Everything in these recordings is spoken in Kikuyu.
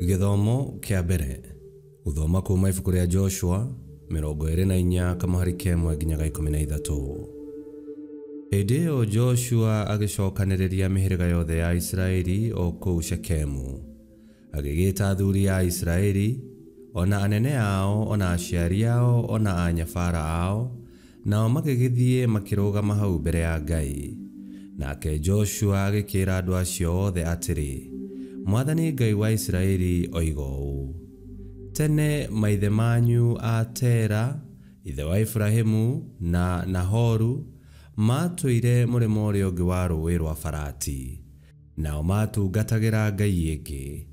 Gĩthomo kĩa mbere gũthoma kuma ibuku rĩa Joshua 24 kamũhari ka 1 nginya 13. Hĩndĩ ĩyo Joshua agĩcokanĩrĩria mĩhĩrĩga yothe ya Isiraeli o kũu Shekemu, agĩgĩta athuri a Isiraeli, ona anene ao, ona aciari ao, ona anyabara ao, nao magĩgĩthiĩ makĩrũgama hau mbere ya Ngai. Nake Joshua agĩkĩĩra andũ acio othe atĩrĩ, Mwathani Ngai wa Isiraeli oiga ũũ, tene maithe manyu a Tera, ithe wa Ibrahimu na Nahoru, maatũire mũrĩmo ũrĩa ũngĩ wa rũũĩ rwa Farati, nao maatungatagĩra ngai ĩngĩ.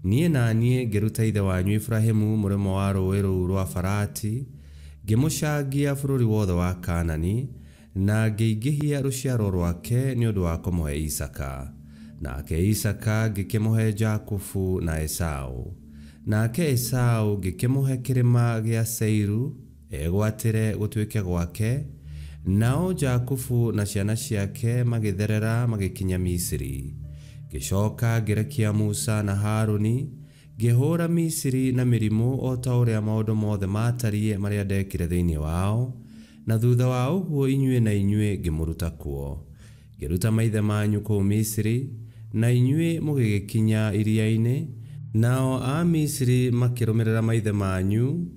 Niĩ na niĩ ngĩruta ithe wanyu Ibrahimu mũrĩmo wa rũũĩ rũu rwa Farati, ngĩmũcangia bũrũri wothe wa Kaanani, na ngĩingĩhia rũciaro rwake nĩ ũndũ wa kũmũhe Isaaka. Nake Isaaka ngĩkĩmũhe Jakubu na Esau. Nake Esau ngĩkĩmũhe kĩrĩma gĩa Seiru egwatĩre gũtuĩke gwake, nao Jakubu na ciana ciake magĩtherera magĩkinya Misiri. Ngĩcoka ngĩrekia Musa na Haruni, ngĩhũũra Misiri na mĩrimũ o ta ũrĩa maũndũ mothe maatariĩ marĩa ndekire thĩinĩ wao, na thutha wa ũguo inyuĩ na inyuĩ ngĩmũruta kuo. Ngĩruta maithe manyu kũu Misiri, na inyuĩ mũgĩgĩkinya iria-inĩ, nao a Misiri makĩrũmĩrĩra maithe manyu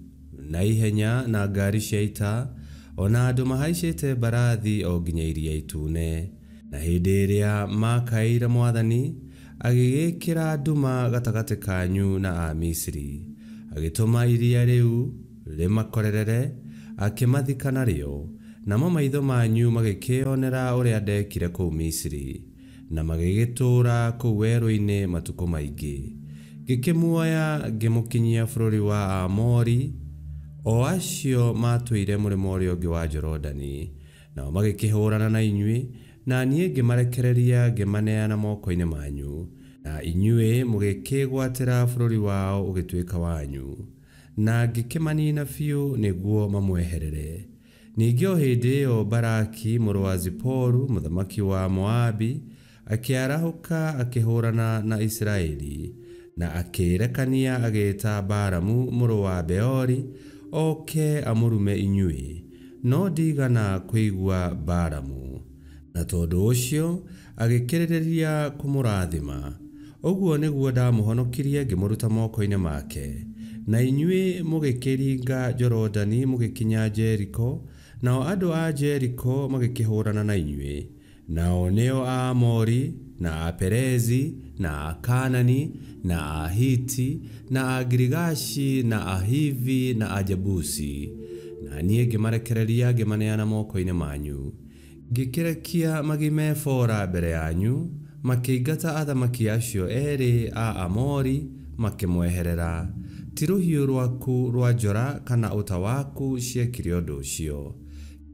na ihenya na ngaari cia ita, ona andũ mahaicĩte mbarathi o nginya Iria Itune. Na hĩndĩ ĩrĩa maakaĩire Mwathani, agĩgĩĩkĩra nduma gatagatĩ kanyu na Amisiri, agĩtũma iria rĩu rĩmakorerere, akĩmathika narĩo, namo maitho manyu magĩkĩonera ũrĩa ndekire kũu Misiri, na magĩgĩtũũra kũu werũ-inĩ matukũ maingĩ. Ngĩkĩmuoya ngĩmũkinyia bũrũri wa Aamori, o acio maatũire mũrĩmo ũrĩa ũngĩ wa Jorodani, nao magĩkĩhũũrana na inyuĩ, na niĩ ngĩmarekereria ngĩmaneana moko-inĩ manyu, na inyuĩ mũgĩkĩgwatĩra bũrũri wao ũgĩtuĩka wanyu, na ngĩkĩmanina biũ nĩguo mamweherere. Ningĩ o hĩndĩ ĩyo Baraki mũrũ wa Ziporu mũthamaki wa Moabi akĩarahũka akĩhũũrana na Isiraeli, na akĩrekania agĩĩta Balamu mũrũ wa Beori oke amũrume inyuĩ, no ndigana kũigua Balamu. Na tondũ ũcio agĩkĩrĩrĩria kũmũrathima. Ũguo nĩguo ndamũhonokirie ngĩmũruta moko-inĩ make. Na inyuĩ mũgĩkĩringa Jorodani mũgĩkinya Jeriko, nao andũ a Jeriko magĩkĩhũũrana na inyuĩ. Nao nĩo Aamori, na Aperezi, na Akaanani, na Ahiti, na Agirigashi, na Ahivi, na Ajebusi. Na niĩ ngĩmarekereria ngĩmaneana moko-inĩ manyu. Ngĩkĩrekia magime bora mbere yanyu, makĩingata athamaki acio eerĩ a Amori makĩmweherera. Ti rũhiũ rwaku rwa njora kana ũta waku ciekire ũndũ ũcio.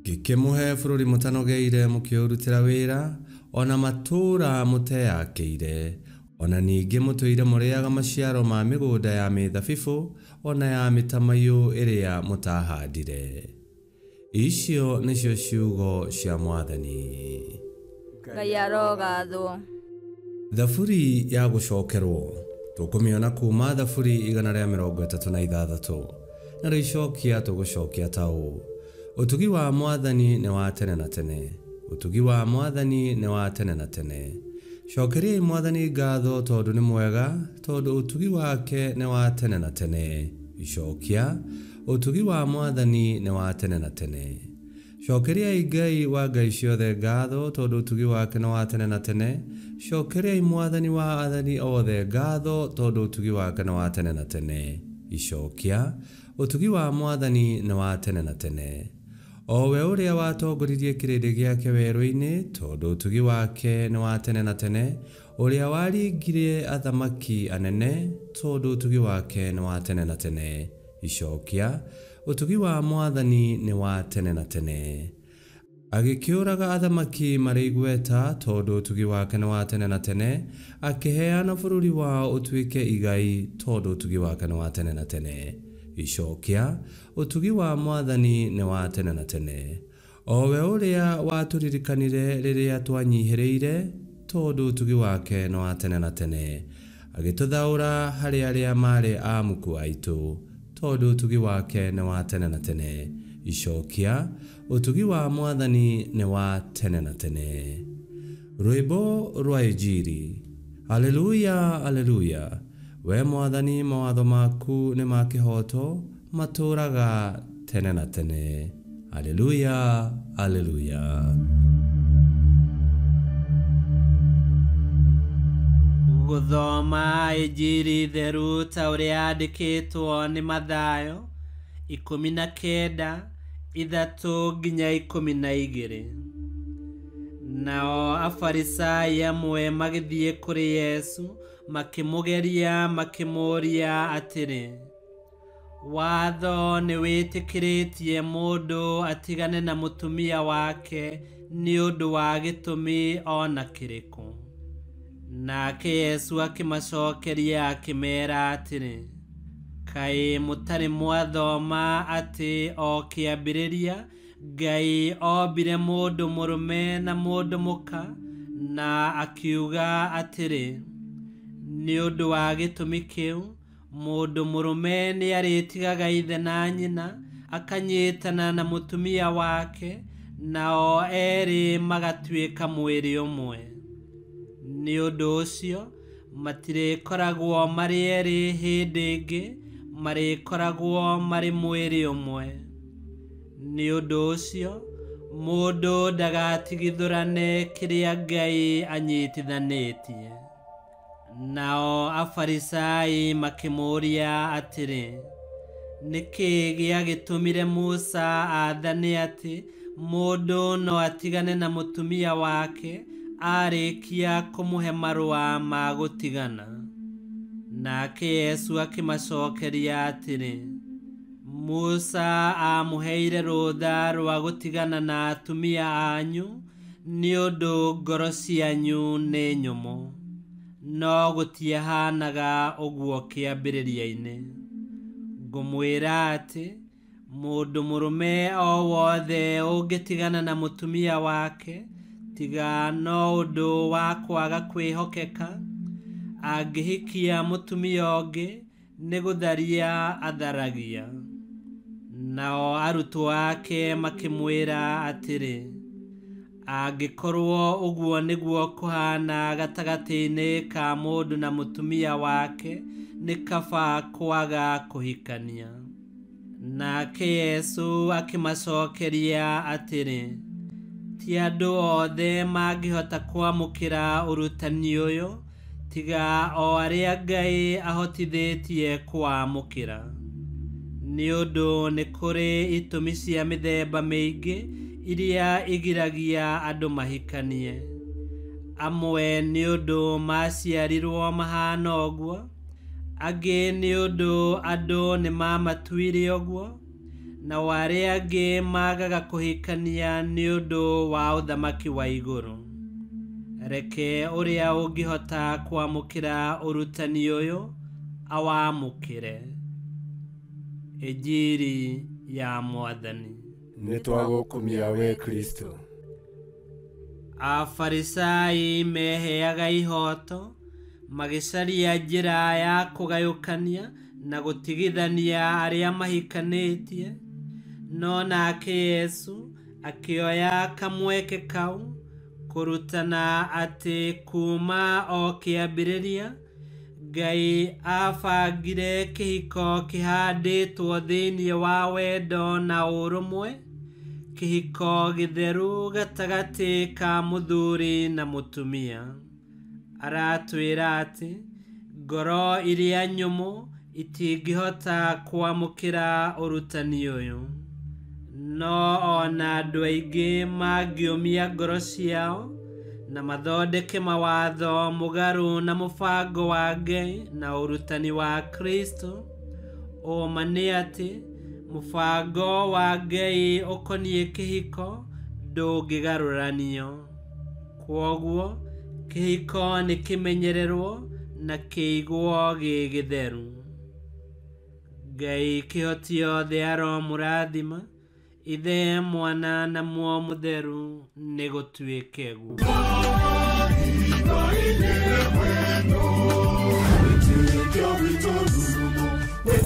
Ngĩkĩmũhe bũrũri mũtanogeire mũkĩũrutĩra wĩra, ona matũũra mũteyakĩire. Ona ningĩ mũtũire mũrĩaga maciaro ma mĩgũnda ya mĩthabibũ ona ya mĩtamaiyũ ĩrĩa mũtahandire. Icio nĩcio ciugo cia Mwathani. Ngai arogathwo. Thaburi ya gũcokerwo tũkũmĩona kuma Thaburi 136, narĩo icokia tũgũcokia ta ũũ: Ũtugi wa Mwathani nĩ wa tene na tene, ũtugi wa Mwathani nĩ wa tene na tene. Cokeriai Mwathani ngatho tondũ nĩ mwega, tondũ ũtugi wake nĩ wa tene na tene. Icokia, ũtugi wa Mwathani nĩ wa tene na tene. Cokeriai Ngai wa ngai ciothe ngatho tondũ ũtugi wake nĩ wa tene na tene. Cokeriai Mwathani wa athani othe ngatho tondũ ũtugi wake nĩ wa tene na tene. Icokia, ũtugi wa Mwathani nĩ wa tene na tene. O we ũrĩa watongoririe kĩrĩndĩ gĩake werũ-inĩ, tondũ ũtugi wake nĩ wa tene na tene. Ũrĩa waringire athamaki anene, tondũ ũtugi wake nĩ wa tene na tene. Icokia, ũtugi wa Mwathani nĩ wa tene na tene. Agĩkĩũraga athamaki marĩ igweta, tondũ ũtugi wake nĩ wa tene na tene. Akĩheana bũrũri wao ũtuĩke igai, tondũ ũtugi wake nĩ wa tene na tene. Icokia, ũtugi wa Mwathani nĩ wa tene na tene. O we ũrĩa watũririkanire rĩrĩa twanyihĩrĩire, tondũ ũtugi wake nĩ wa tene na tene. Agĩtũthaũra harĩ arĩa maarĩ amuku aitũ, tondũ ũtugi wake nĩ wa tene na tene. Icokia, ũtugi wa Mwathani nĩ wa tene na tene. Rwĩmbo rwa Injiri. Aleluya, aleluya. We Mwathani, mawatho maku nĩ ma kĩhooto, matũũraga tene na tene. Aleluya, aleluya. Gũthoma Injiri theru ta ũrĩa yandĩkĩtwo nĩ Mathayo 19 3 nginya 12. Nao Afarisai amwe magĩthiĩ kũrĩ Yesu makĩmũgeria makĩmũũria atĩrĩ, watho nĩ wĩtĩkĩrĩtie mũndũ atigane na mũtumia wake nĩ ũndũ wa gĩtũmi o na kĩrĩkũ? Nake Yesu akĩmacokeria akĩmeera atĩrĩ, kaĩ mũtarĩ mwathoma atĩ o kĩambĩrĩria Ngai ombire mũndũ mũrũme na mũndũ mũka, na akiuga atĩrĩ, nĩ ũndũ wa gĩtũmi kĩu mũndũ mũrũme nĩarĩtigaga ithe na nyina, akanyitana na mũtumia wake, nao erĩ magatuĩka mwĩrĩ ũmwe. Nĩ ũndũ ũcio matirĩkoragwo marĩ erĩ hĩndĩ ĩngĩ, marĩkoragwo marĩ mwĩrĩ ũmwe. Nĩ ũndũ ũcio mũndũ ndagatigithũrane kĩrĩa Ngai anyitithanĩtie. Nao Afarisai makĩmũũria atĩrĩ, nĩkĩ gĩagĩtũmire Musa aathane atĩ mũndũ no atigane na mũtumia wake arĩkia kũmũhe marũa ma gũtigana? Nake Yesu akĩmacokeria atĩrĩ, Musa aamũheire rũtha rwa gũtigana na atumia anyu nĩ ũndũ ngoro cianyu nĩ nyũmũ, no gũtiahanaga ũguo kĩambĩrĩria-inĩ. Ngũmwĩra atĩ mũndũ mũrũme o wothe ũngĩtigana na mũtumia wake tiga no ũndũ wa kwaga kwĩhokeka, angĩhikia mũtumia ũngĩ nĩ gũtharia atharagia. Nao arutwo ake makĩmwĩra atĩrĩ, angĩkorwo ũguo nĩguo kũhana gatagatĩ-inĩ ka mũndũ na mũtumia wake, nĩ kaba kwaga kũhikania. Nake Yesu akĩmacokeria atĩrĩ, ti andũ othe mangĩhota kwamũkĩra ũrutani ũyũ, tiga o arĩa Ngai ahotithĩtie kwamũkĩra. Nĩ ũndũ nĩ kũrĩ itũmi cia mĩthemba mĩingĩ iria igiragia andũ mahikanie. Amwe nĩ ũndũ maciarirwo mahana ũguo, angĩ nĩ ũndũ andũ nĩ mamatuire ũguo, nao arĩa angĩ magaga kũhikania nĩ ũndũ wa ũthamaki wa igũrũ. Reke ũrĩa ũngĩhota kwamũkĩra ũrutani ũyũ awamũkĩre. Injiri ya Mwathani. Nĩ twagũkumia we Kristo. Afarisai meheaga ihooto, magĩcaria njĩra ya kũgayũkania na gũtigithania arĩa mahikanĩtie. No nake Yesu akĩoya kamweke kau kũrutana atĩ kuuma o kĩambĩrĩria Ngai abangire kĩhiko kĩhandĩtwo thĩinĩ wa wendo na ũrũmwe, kĩhiko gĩtheru gatagatĩ ka mũthuri na mũtumia. Aratwĩra atĩ ngoro iria nyũmũ itingĩhota kwamũkĩra ũrutani ũyũ. No ona andũ aingĩ mangĩũmia ngoro ciao na mathondeke mawatho mũgarũ na mũbango wa Ngai na ũrutani wa Kristo, ũma nĩ atĩ mũbango wa Ngai ũkoniĩ kĩhiko ndũngĩgarũranio. Kwoguo kĩhiko nĩ kĩmenyererwo na kĩigwo gĩ gĩtheru. Ngai kĩhoti othe aromũrathima, Ithe, Mwana na Muoyo Mũtheru, nĩ gũtuĩke guo.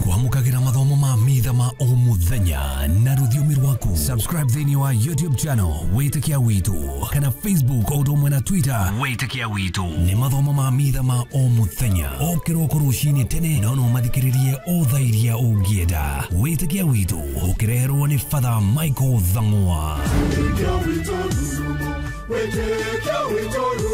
Kwamũkagĩra mathomo ma mitha ma o mũthenya na rũthiomi rwaku. Subscribe thĩinĩ wa YouTube channel Wĩtĩkia Witũ kana Facebook o ũndũ ũmwe na Twitter Wĩtĩkia Witũ. Nĩ mathomo ma mitha ma o mũthenya o kĩroko rũcinĩ tene, no no mathikĩrĩrie o thaa iria ũngĩenda. Wĩtĩkia Witũ ũkĩreherwo nĩ Father Michael Thang'wa. Wĩtĩkia witũ rurumo, wĩtĩkia witũ.